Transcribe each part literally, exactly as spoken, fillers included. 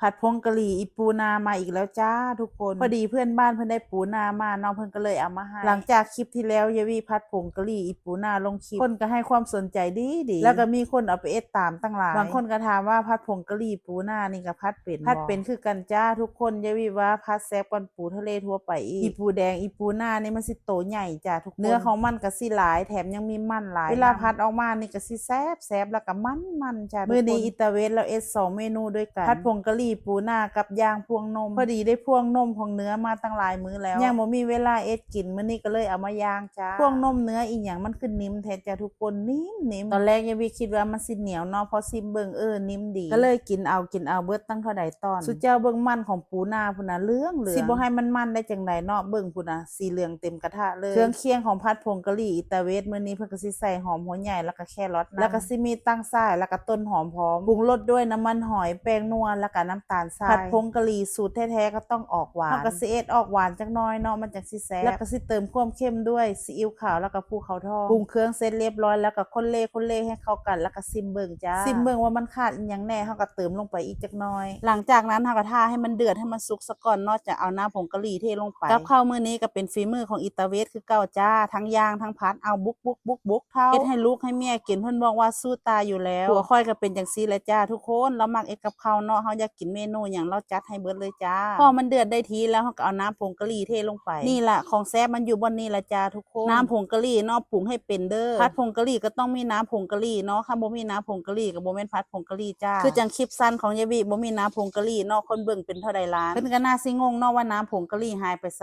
ผัดผงกะหรี่อีปูนามาอีกแล้วจ้าทุกคน พอดีเพื่อนบ้านเพิ่นได้ปูนามาเนาะ เพิ่นก็เลยเอามาให้ หลังจากคลิปที่แล้วยายวิผัดผงกะหรี่อีปูนาลงคลิป คนก็ให้ความสนใจดีดี แล้วก็มีคนเอาไปเฮ็ดตามตั้งหลาย บางคนก็ถามว่าผัดผงกะหรี่ปูนานี่ก็ผัดเป็นบ่ ผัดเป็นคือกันจ้าทุกคน ยายวิว่าผัดแซ่บกว่าปูทะเลทั่วไปอีก อีปูแดงอีปูนานี่มันสิโตใหญ่จ้าทุกคน เนื้อของมันก็สิหลาย แถมยังมีมันหลาย เวลาผัดออกมานี่ก็สิแซ่บแซ่บแล้วก็มันมันจ้าทุกคน มื้อนี้อีตาเวทเราเฮ็ดสองเมนูด้วยกัน ผัดผงกะหรี่ปูนากับย่างพวงนม พอดีได้พวงนมของเนื้อมาตั้งหลายมื้อแล้ว ยังบ่มีเวลาเฮ็ดกิน มื้อนี้ก็เลยเอามาย่างจ้า พวงนมเนื้ออีหยังมันคือนิ่มแท้จ้าทุกคน นิ่มๆ ตอนแรกยายวิคิดว่ามันสิเหนียวเนาะ พอซิมเบิ่ง เออ นิ่มดี ก็เลยกินเอา กินเอา เบิดตั้งเท่าใดตอน สุเจ้าเบิ่งมันของปูนาพุ้นนะ เหลืองๆ สิบ่ให้มันมันได้จั่งใดเนาะ เบิ่งพุ้นนะ สีเหลืองเต็มกระทะเลย เครื่องเคียงของผัดผงกะหรี่อีตาเวทมื้อนี้เพิ่นก็สิใส่หอมหัวใหญ่ แล้วก็แครอทนำ แล้วก็สิมีตังส่าย แล้วก็ต้นหอมพร้อม ปรุงรสด้วยน้ำมันหอย แป้งนัว แล้วก็น้ำตาลทราย ผัดผงกะหรี่สูตรแท้ๆ ก็ต้องออกหวาน เฮาก็สิเฮ็ดออกหวานจักหน่อยเนาะ มันจั่งสิแซ่บ แล้วก็สิเติมความเค็มด้วยซีอิ๊วขาว แล้วก็ภูเขาทอง ปรุงเครื่องเสร็จเรียบร้อย แล้วก็คนเล่คนเล่ให้เข้ากัน แล้วก็ซิมเบิ่งจ้า ซิมเบิ่งว่ามันขาดอีหยังแน่ เฮาก็เติมลงไปอีกจักหน่อย หลังจากนั้นเฮาก็ท่าให้มันเดือดให้มันสุกซะก่อนเนาะ จะเอาน้ำผงกะหรี่เทลงไป กับข้าวมื้อนี้ก็เป็นฝีมือของอีตาเวทคือเก่าจ้า ทั้งย่างทั้งผัด เอาบุกบุกบุกบุกเท่า เฮ็ดให้ลูกให้เมียกิน เพิ่นบอกว่าสู้ตายอยู่แล้ว ผัวข้อยก็เป็นจั่งซี่แหละจ้าทุกคน เรามักเฮ็ดกับข้าวเนาะ เฮาอยากกินเมนูหยังเราจัดให้เบิดเลยจ้า พอมันเดือดได้ที่แล้วเฮาก็เอาน้ำผงกะหรี่เทลงไป นี่ล่ะของแซ่บมันอยู่บ่อนนี้ล่ะจ้าทุกคน น้ำผงกะหรี่เนาะ ปรุงให้เป็นเด้อ ผัดผงกะหรี่ก็ต้องมีน้ำผงกะหรี่เนาะ คันบ่มีน้ำผงกะหรี่ก็บ่แม่นผัดผงกะหรี่จ้า คือจั่งคลิปสั้นของยายวิบ่มีน้ำผงกะหรี่เนาะ คนเบิ่งเป็นเท่าใดล้าน เพิ่นก็น่าสิงงเนาะว่าน้ำผงกะหรี่หายไปไส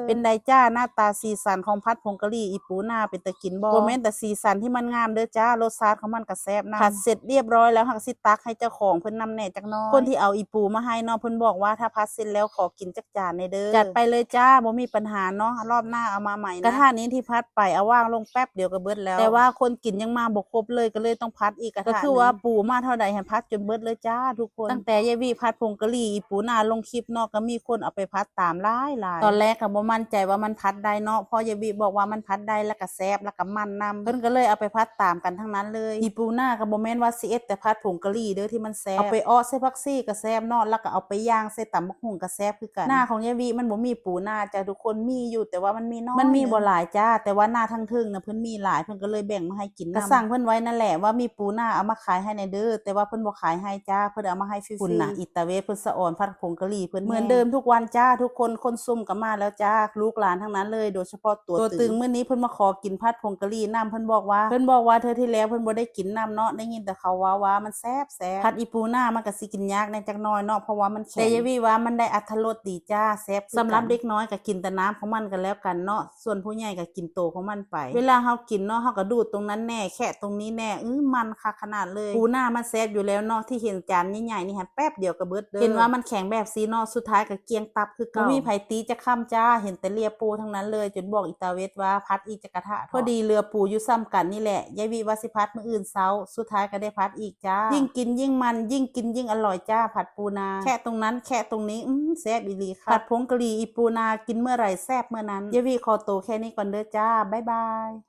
เป็นใดจ้า หน้าตาสีสันของผัดผงกะหรี่อีปูนาเป็นตากินบ่ บ่แม่นแต่สีสันที่มันงามเด้อจ้า รสชาติของมันก็แซ่บนำ ผัดเสร็จเรียบร้อยแล้วเฮาก็สิตักให้เจ้าของเพิ่นนำแหน่จักหน่อย คนที่เอาอีปูมาให้เนาะ เพิ่นบอกว่าถ้าผัดเสร็จแล้วขอกินจักจานแหน่เด้อ จัดไปเลยจ้า บ่มีปัญหาเนาะ รอบหน้าเอามาใหม่นะ กระทะนี้ที่ผัดไปเอาวางลงแป๊บเดียวก็เบิดแล้ว แต่ว่าคนกินยังมาบ่ครบเลย ก็เลยต้องผัดอีกกระทะหนึ่ง ก็คือว่าปูมาเท่าใดหั่นผัดจนเบิดเลยจ้าทุกคน ตั้งแต่ยายวิผัดผงกะหรี่อีปูนาลงคลิปเนาะ ก็มีคนเอาไปผัดตามหลายๆ ตอนแรกก็บ่มั่นใจว่ามันผัดได้เนาะ พอยายวิบอกว่ามันผัดได้แล้วก็แซ่บแล้วก็มันนำ เพิ่นก็เลยเอาไปผัดตามกันทั้งนั้นเลย อีปูนาก็บ่แม่นว่าสิเฮ็ดแต่ผัดผงกะหรี่เด้อที่มันแซ่บ เอาไปอ้อใส่ผักชีก็แซ่บเนาะ แล้วก็เอาไปย่างใส่ตำบักหุ่งก็แซ่บคือกัน หน้าของยายวิมันบ่มีปูนาจ้าทุกคน มีอยู่แต่ว่ามันมีน้อย มันมีบ่หลายจ้า แต่ว่าหน้าทางเทิงน่ะเพิ่นมีหลาย เพิ่นก็เลยแบ่งมาให้กินนำ ก็สั่งเพิ่นไว้นั่นแหละว่ามีปูนาเอามาขายให้แหน่เด้อ แต่ว่าเพิ่นบ่ขายให้จ้า เพิ่นเอามาให้ฟรีๆ พุ้นน่ะ อีตาเวทเพิ่นสะออนผัดผงกะหรี่เพิ่น เหมือนเดิมทุกวันจ้าทุกคน คนซุ่มก็มาแล้วจ้า ลูกหลานทั้งนั้นเลย โดยเฉพาะตัวตึง มื้อนี้เพิ่นมาขอกินผัดผงกะหรี่นำ เพิ่นบอกว่า เพิ่นบอกว่าเทื่อที่แล้วเพิ่นบ่ได้กินนำเนาะ ได้ยินแต่เขาเว้าว่ามันแซ่บๆ ผัดอีปูนามันก็สิกินยากแหน่จักหน่อยเนาะ เพราะว่ามันแข็ง แต่ยายวิว่ามันได้อรรถรสดีจ้า แซ่บคือกัน สำหรับเด็กน้อยก็กินแต่น้ำของมันก็แล้วกันเนาะ ส่วนผู้ใหญ่ก็กินโตของมันไป เวลาเฮากินเนาะ เฮาก็ดูดตรงนั้นแหน่ แคะตรงนี้แหน่ อื้อ มันคักขนาดเลย ปูนามันแซ่บอยู่แล้วเนาะ ที่เห็นจานใหญ่ๆ นี่หั่นแป๊บเดียวก็เบิดเด้อ เห็นว่ามันแข็งแบบซี้เนาะ สุดท้ายก็เกลี้ยงตับคือเก่า บ่มีไผตีจักคำจ้า เห็นแต่เลียปูทั้งนั้นเลย จนบอกอีตาเวทว่าผัดอีกจักกระทะเถาะ พอดีเหลือปูอยู่ส่ำกันนี่แหละ ยายวิว่าสิผัดมื้ออื่นเช้า สุดท้ายก็ได้ผัดอีกจ้า ยิ่งกินยิ่งมัน ยิ่งกินยิ่งอร่อยจ้า ผัดปูนา แคะตรงนั้น แคะตรงนี้ อื้อ แซ่บอีหลีค่ะ ผัดผงกะหรี่อีปูนา กินเมื่อไหร่แซ่บเมื่อนั้น ยายวิขอโตแค่นี้ก่อนเด้อจ้า บ๊ายบาย